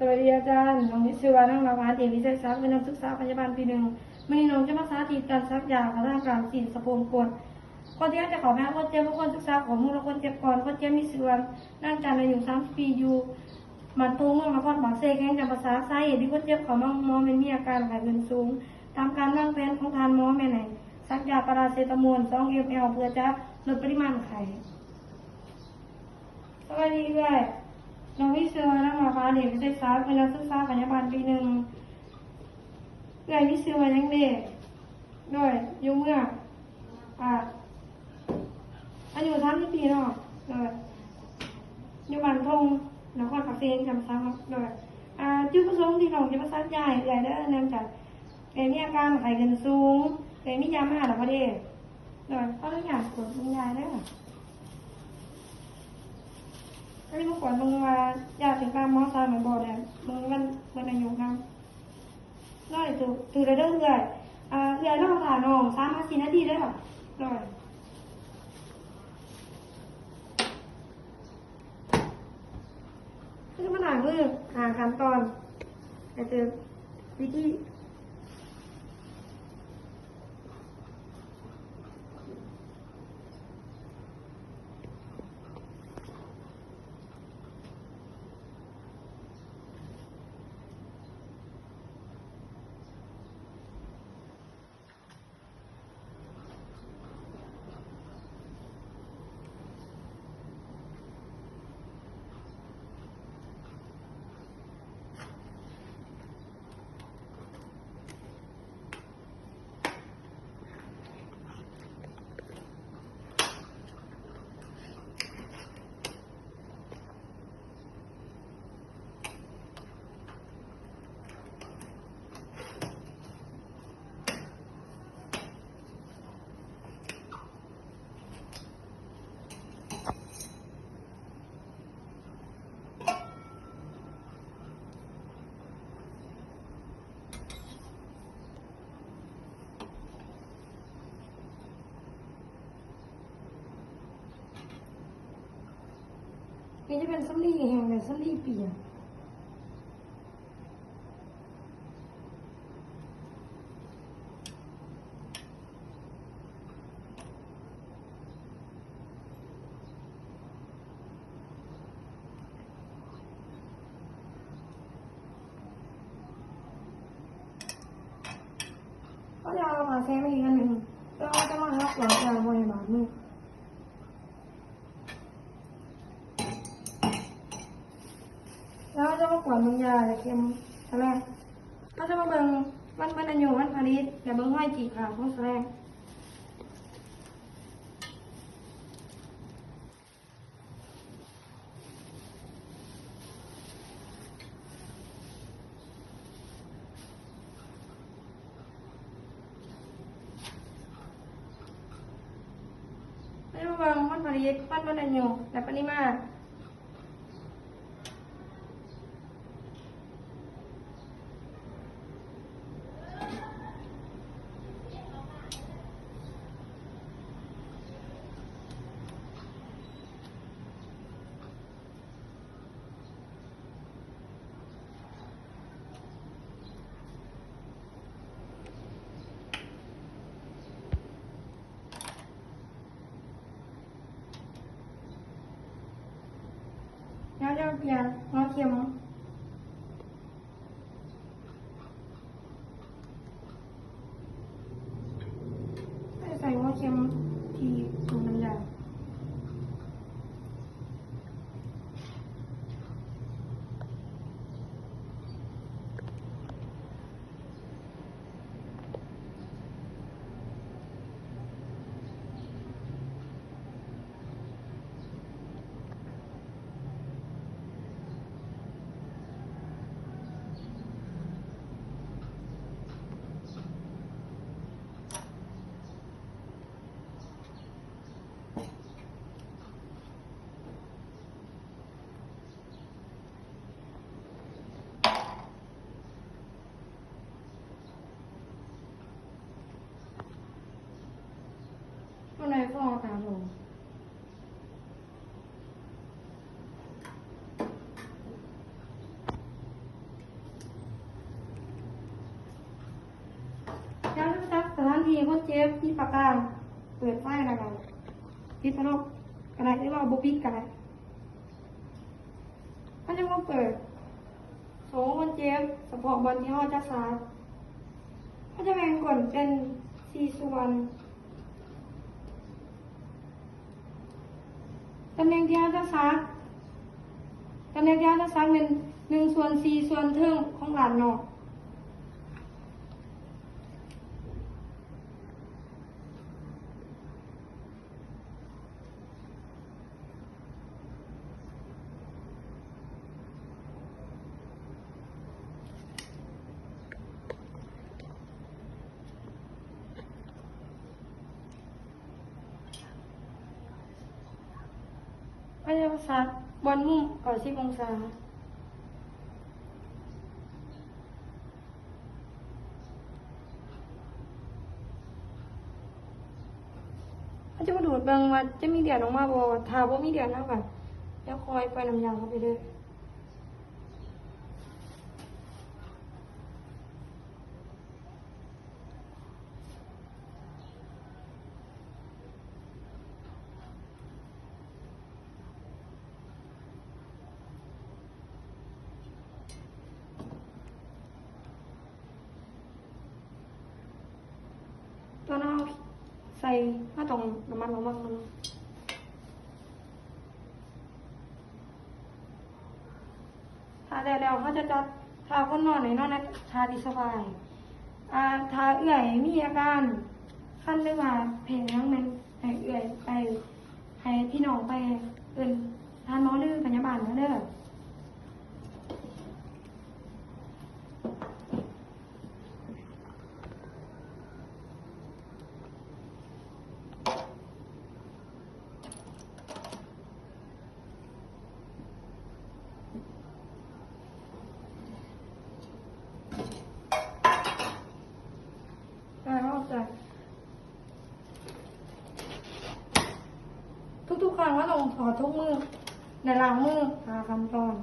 ສະບາຍດີອາຈານ, ນ້ອງມີຊື່ວ່າ ນາງ ລາວາ ເດດວິໄສສັກ, ເປັນນັກສຶກສາພະຍາບານປີໜຶ່ງ. ມື້ນີ້ນ້ອງຈະມາສາທິດການສັກຢາ ເວລາການສິ້ນສະໂພງກົດ. ກ່ອນທີ່ເຮົາຈະເຂົ້າໄປຫາຄົນເຈັບ ເຮົາຄວນສຶກສາຂໍ້ມູນຂອງຄົນເຈັບກ່ອນ. ຄົນເຈັບມີຊື່ວ່າ ນາງຈັນ ອາຍຸສາມສິບປີ ຢູ່ບ້ານໂພນ ເມືອງນະຄອນປາກເຊ ແຂວງຈຳປາສັກ. ສາເຫດທີ່ຄົນເຈັບເຂົ້າມາໂຮງໝໍແມ່ນມີອາການໄຂ້ຂຶ້ນສູງ. ຕາມການວາງແຜນຂອງທ່ານໝໍແມ່ນໃຫ້ສັກຢາປາຣາເຊຕາໂມນ ສອງເອັມແອລ ເພື່ອຈະລົດປະລິມານໄຂ້. ສະບາຍດີເອື້ອຍ, ນ້ອງມີຊື່ວ່າ ນາງ ລາວາ ເດດວິໄສສັກ, ເປັນນັກສຶກສາພະຍາບານປີໜຶ່ງ. ເອື້ອຍມີຊື່ວ່າຫຍັງເດ? ໂດຍ ຢູ່ເມືອງ ອາ ອາຍຸສາມສິບປີເນາະ. ໂດຍ ຢູ່ບ້ານທົ່ງ ນະຄອນປາກເຊ ຈຳປາສັກເນາະ. ໂດຍ ອາ ຈຸດປະສົງທີ່ນ້ອງຈະມາສັກຢາໃຫ້ເອື້ອຍເດີ ເນື່ອງຈາກເອື້ອຍມີອາການໄຂ້ຂຶ້ນສູງ. ເອື້ອຍມີຢາມາແລ້ວບໍ່ເດ? ໂດຍ ຂໍອະນຸຍາດກວດເບິ່ງຢາເດີ. ອັນນີ້ມາກວດເບິ່ງວ່າຢາຖືກຕາມໝໍສັ່ງແມ່ນບໍ່ແດ່, ເບິ່ງວັນເບິດອາຍຸນຳ. ໂດຍ ຖືກ ຖືກແລ້ວເດີເອື້ອຍ. ອາ ເອື້ອຍລໍຖ້ານ້ອງສາມຫາສີ່ນາທີເດີ. ໂດຍ ຄືມາລ້າງມື ຫ້າຂັ້ນຕອນ ແລ້ວຖືກວິທີ. ນີ້ຈະເປັນສຳລີແຫ້ງ ແລະ ສຳລີປຽກ. ເຮົາຈະເອົາຜ້າແຊມາອີກອັນໜຶ່ງ ແລ້ວເຮົາຈະມາຫັກຫຼັງຈາກບໍ່ໃຫ້ບາດມື. ແລ້ວເຮົາຈະມາກວດເບິ່ງຢາເຂັມສະແລງ. ເຮົາຈະມາເບິ່ງວັນເບິດອາຍຸ, ວັນຜະລິດ ແລະ ເບິ່ງຮອຍກີກຂາດຂອງສະແລງ. ໃຫ້ລະວັງວັນຜະລິດ, ວັນເບິດອາຍຸ ແລະ ປະລິມານ. ແລ້ວຈະປ່ຽນຫົວເຂັມ. ໃສ່ຫົວເຂັມທີ່ຕົງນ້ຳຢາ. ແ ເຈັບ ມີປາກກາ ເປີດໄຟແລ້ວກໍປິດພັດລົມກໍໄດ້ ຫຼືວ່າບໍ່ປິດກໍໄດ້. ເຮົາຈະມາເປີດໂຊຄົນເຈັບ ສະເພາະບ່ອນທີ່ເຮົາຈະສາກ. ເຮົາຈະແບ່ງກົ້ນເປັນສີ່ສ່ວນ. ຕຳແໜ່ງທີ່ເຮົາຈະສາກ, ຕຳແໜ່ງທີ່ເຮົາຈະສາກແມ່ນໜຶ່ງສ່ວນສີ່ສ່ວນເທິງຂອງດ້ານນອກ. ພະຍາຍາມສັກບ່ອນມຸມເກົ້າສິບອົງສາ. ເຮົາຈະມາດູດເບິ່ງວ່າຈະມີເລືອດອອກມາບໍ່. ຖ້າບໍ່ມີເລືອດ ເຮົາກໍຈະຄ່ອຍປ່ອຍນ້ຳຢາເຂົ້າໄປເລີຍ. ຕອນເຮົາໃສ່ ເຮົາຕ້ອງລະມັດລະວັງນຳ. ຖ້າແລ້ວແລ້ວ ເຮົາຈະຈັດທ່າຄົນນອນໃຫ້ນອນໃນທ່າທີ່ສະບາຍ. ອາ ຖ້າເອື້ອຍມີອາການຄັນ ຫຼືວ່າແພ້ຫຍັງ ແມ່ນໃຫ້ເອື້ອຍໄປ ໃຫ້ພີ່ນ້ອງໄປເອີ້ນທ່ານໝໍ ຫຼືພະຍາບານເດີ. ອ່າ ເຮົາຈະ ທຸກໆຄັ້ງເຮົາຕ້ອງຖອດຖົງມື ແລະ ລ້າງມືຫ້າຂັ້ນຕອນ.